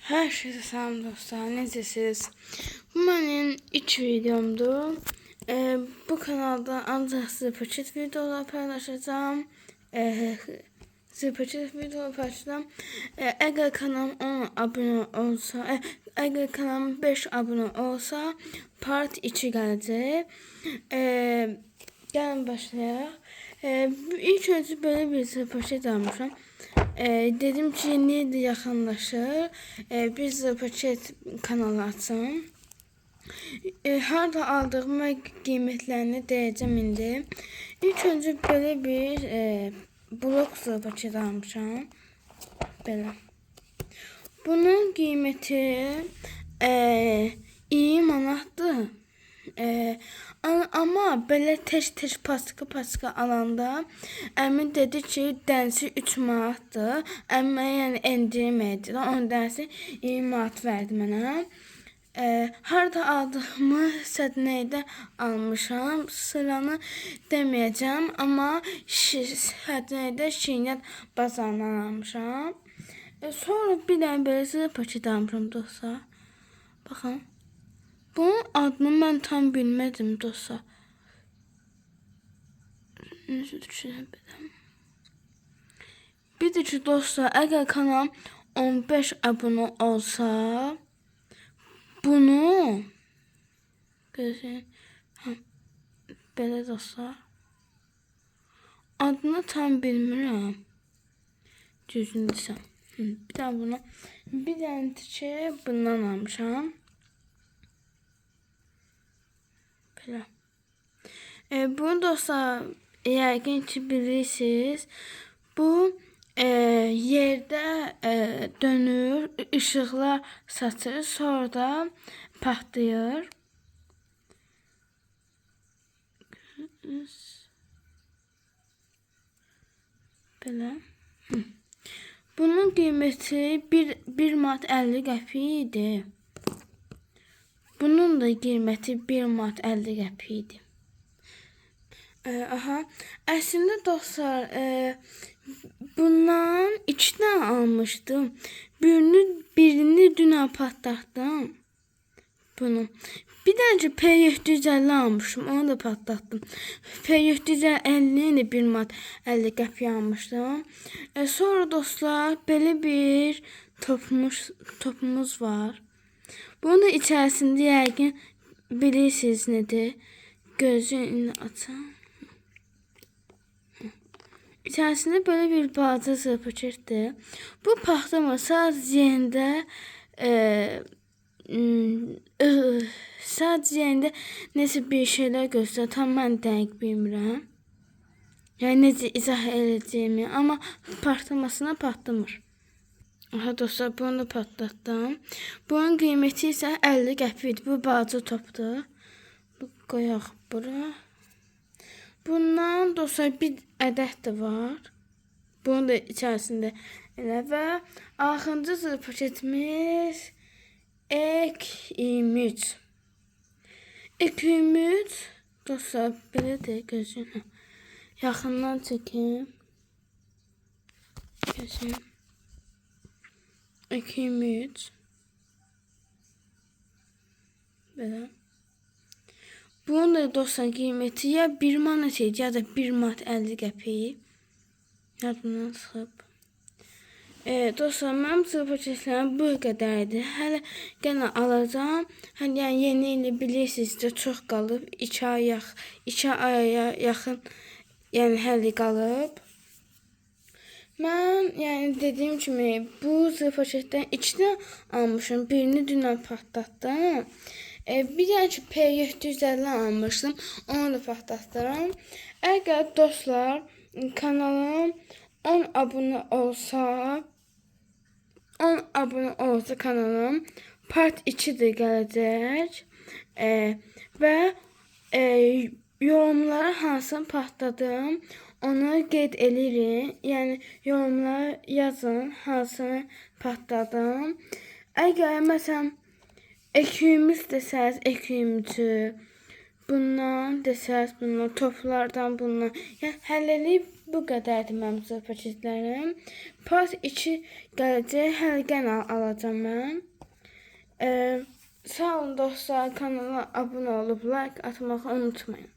Herkese selam dostlar, necəsiz? Bu mənim ilk videomdur. Bu kanalda ancaq sizə paket videolar paylaşacağım. Sizə paket videolar paylaşacağım. Əgər kanalım 10 abunə olsa, əgər kanalım 5 abunə olsa, part 2 gələcək. Gəlin başlayaq. İlk öncə belə bir paket almışam. Dedim ki, yeni il yaxınlaşır. Biz paket kanalı açım. Harda aldığım və qiymətlərini deyəcəm indi. İlk öncə belə bir blok paket almışam. Belə. Bunun qiyməti 20 manatdır. Amma belə tez-tez paska alanda əmi dedi ki, dənəsi 3 manatdır. Əmi yəni endirim etdi. Onun dənəsi 20 manat verdi mənə. Harda aldığımı Sədneydə almışam. Sıranı deməyəcəm, amma Sədneydə Şirniyyat bazarından almışam. Sonra bir dənə belə paket almışam dostlar. Baxın. Bunun adını mən tam bilmədim dostlar. Necə düşünə biləm. Bir də ki dostlar, əgər kanalım 15 abunə olsa, bunu gözləyin. Ha, belə dostlar. Adını tam bilmirəm. Düzünü desəm. Bir dənə bunu, bir dənə ki bundan almışam. Belə. Bunu dostlar yəqin ki bilirsiniz. Bu yerdə dönür, işıqlar saçır, sonra da partlayır. Belə. Bunun qiyməti 1 manat 50 qəpik idi. Bunun da qiyməti 1 manat 50 qəpik idi. Aha. Əslində dostlar, bundan 2 dənə almışdım. Birini dünən patlatdım. Bunu. Bir dənə ki P750 almışım, onu da patlatdım. P750-ni də 1 manat 50 qəpik almışdım. Sonra dostlar, belə bir topumuz var. Bunun da içərisində yəqin bilirsiniz nədir. Gözünü açam. İçərisində belə bir balaca paketdir. Bu partlamır. Sadəcə yerində sadəcə yerində nəsə bir şeylər göstərir. Tam mən dəqiq bilmirəm. Yəni necə izah edəcəyimi, amma partlamasına partlamır. Aha dostlar, bunu da patlatdım. Bunun qiyməti isə 50 qəpik. Bu balaca topdur. Bu qoyaq bura. Bundan dostlar bir ədəd də var. Bunun da içərisində elə və axırıncı paketimiz Ek23. Ek23 dostlar belə də gözünü yaxından çəkim. Gözüm. 223. Belə. Bunun da dostlar qiyməti ya 1 manat idi ya da 1 manat 50 qəpik. Yadımdan çıxıb. Dostlar, mənim zırh paketlərim bu qədər idi. Hələ yenə alacağam. Hani yəni yeni ili bilirsiniz də çox qalıb. 2 aya yaxın yəni hələ qalıb. Mən yəni dediyim kimi bu zırh paketdən 2 dənə almışım. Birini dünən patlatdım. Bir dənə ki P750 almışdım. Onu da patlatdım. Əgər dostlar kanalım 10 abunə olsa, 10 abunə olsa kanalım part 2 də gələcək. Və yorumlara hansını patladım onu qeyd eləyirik. Yəni yorumlara yazın hansını patladım. Əgər məsələn ekiyimiz desəz ekiyimci, Bundan desəz, bundan toplardan, bundan. Yəni hələlik bu qədərdir mənim paketlərim. Part 2 gələcək. Hələ alacağam mən. Sağ olun dostlar, kanala abunə olub like atmağı unutmayın.